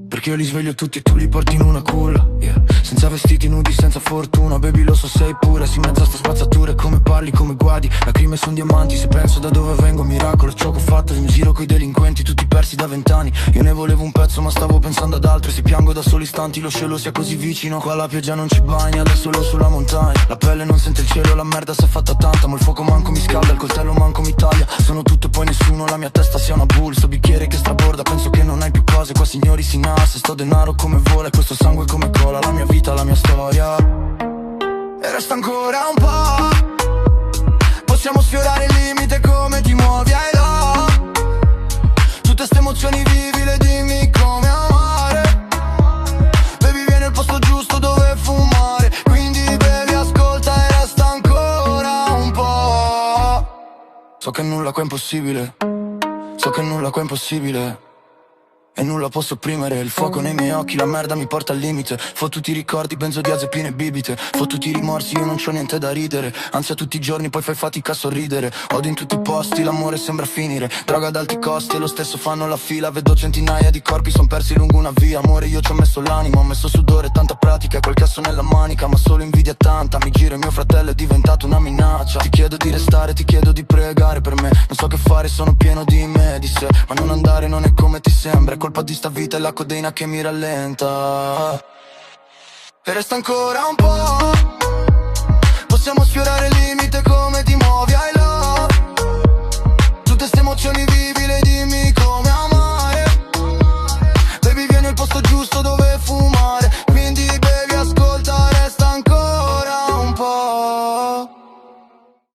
Perché io li sveglio tutti e tu li porti in una culla, yeah. Senza vestiti nudi, senza fortuna. Baby lo so sei pura, si in mezzo a sta spazzatura. E come parli, come guardi, lacrime son diamanti. Se penso da dove vengo, miracolo ciò che ho fatto. In giro coi delinquenti, tutti persi da vent'anni. Io ne volevo un pezzo ma stavo pensando ad altro. E se piango da soli istanti, lo cielo sia così vicino. Qua la pioggia non ci bagna, da solo sulla montagna. La pelle non sente il cielo, la merda s'è fatta tanta. Ma il fuoco manco mi scalda, il coltello manco mi taglia. Sono tutto e poi nessuno, la mia testa sia una bull. Sto bicchiere che straborda, penso che non hai più cose. Qua signori si nasce, sto denaro come vola, questo sangue come cola. La mia vita, la mia storia. E resta ancora un po'. Possiamo sfiorare il limite come ti muovi ai là. Tutte ste emozioni vivile, dimmi come amare. Baby vieni al posto giusto dove fumare. Quindi bevi, ascolta e resta ancora un po'. So che nulla qua è impossibile. So che nulla qua è impossibile. E nulla posso opprimere. Il fuoco nei miei occhi, la merda mi porta al limite. Fottuti ricordi, benzodiazepine e bibite. Fottuti rimorsi, io non c'ho niente da ridere. Ansia tutti i giorni, poi fai fatica a sorridere. Odio in tutti i posti, l'amore sembra finire. Droga ad alti costi e lo stesso fanno la fila. Vedo centinaia di corpi, son persi lungo una via. Amore, io ci ho messo l'anima, ho messo sudore, tanta pratica. Quel cazzo nella manica, ma solo invidia tanta. Mi giro e mio fratello è diventato una minaccia. Ti chiedo di restare, ti chiedo di pregare per me. Non so che fare, sono pieno di me, di sé. Ma non andare non è come ti sembra. È colpa di sta vita e la codeina che mi rallenta. E resta ancora un po'. Possiamo sfiorare il